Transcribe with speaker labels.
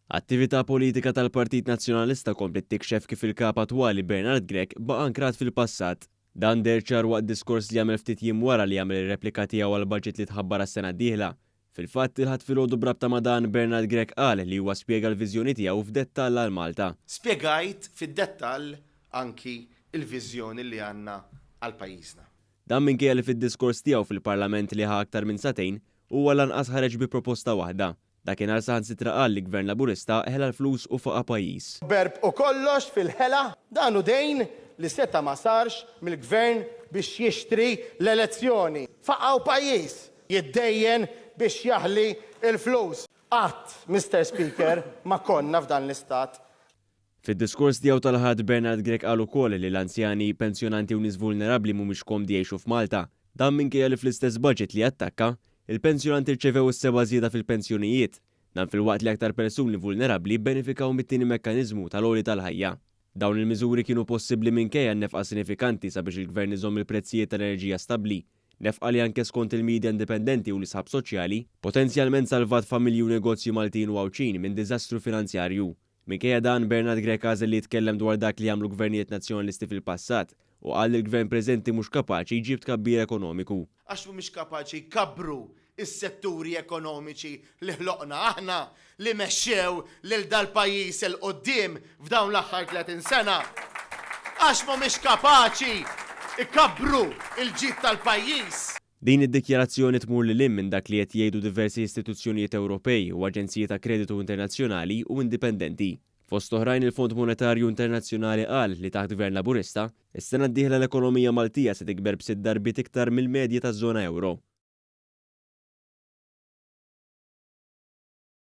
Speaker 1: Attività politika tal-Partit Nazzjonalista kompliet tikxef kif il-Kap attwali Bernard Grech baqa' ankrat fil-passat. Dan deher ċar waqt diskors li għamel ftit jiem wara li għamel ir-replika tiegħu għall-budget li tħabbar għas-sena d-dieħla. Fil-fatt, il-Ħadd filgħodu b'rabta ma' dan, Bernard Grech qal li huwa spjega l-viżjoni tiegħu f'dettall għal Malta.
Speaker 2: Spjegajt fid-dettall anki l-viżjoni li għandna għal pajjiżna.
Speaker 1: Dan minkejja li fid-diskors tiegħu fil-Parlament li ħa aktar minn sagħtejn, huwa lanqas ħareġ bi proposta waħda. Dakinhar saħansitra qal li Gvern Laburista ħela l-flus u faqa' pajjiż.
Speaker 2: Berb u kollox fil-ħela. Dan hu dejn li seta' ma sarx mill-Gvern biex jixtri l-elezzjoni. Faqgħu pajjiż! Jiddejjen biex jaħli l-flus. Qatt, Mister Speaker, ma konna f'dan l-istat.
Speaker 1: Fid-diskors tiegħu tal-Ħadd Bernard Grech qal ukoll li l-anzjani, pensjonanti u nies vulnerabbli mhumiex komdi jgħixu f'Malta. Dan minkejja li fl-istess budget li attakka, il-pensjonanti rċevew is-seba' żieda fil-pensjonijiet. Dan filwaqt li aktar persuni vulnerabbli bbenefikaw mit-tieni mekkaniżmu tal-għoli tal-ħajja. Dawn il-miżuri kienu possibbli minkejja n-nefqa sinifikanti sabiex il-Gvern iżomm il-prezzijiet tal-enerġija stabbli. Nefqa li anke skont il-media indipendenti u l-isħab soċjali, potenzjalment salvat familji u negozji Maltin u Għawdxin minn diżastru finanzjarju. Minkejja dan, Bernard Grech għażel li jitkellem dwar dak li għamlu gvernijiet Nazzjonalisti fil-passat u qal li l-Gvern preżenti mhux kapaċi jġib tkabbir ekonomiku.
Speaker 2: Għax mhumiex kapaċi jkabbru s-setturi ekonomiċi li ħloqna aħna, li mexxew lil dal-pajjiż 'il quddiem f'dawn l-aħħar 30 sena. Għax mhumiex kapaċi jkabbru l-ġid tal-pajjiż.
Speaker 1: Din id-dikjarazzjoni tmur lil hinn minn dak li qed jgħidu diversi istituzzjonijiet Ewropej u aġenziji ta' kreditu internazzjonali u indipendenti. Fost oħrajn il-Fond Monetarju Internazzjonali qal li taħt Gvern Laburista, is-sena d-dieħla l-ekonomija Maltija se tikber b'sitt darbiet iktar mill-medja taż-żona ewro.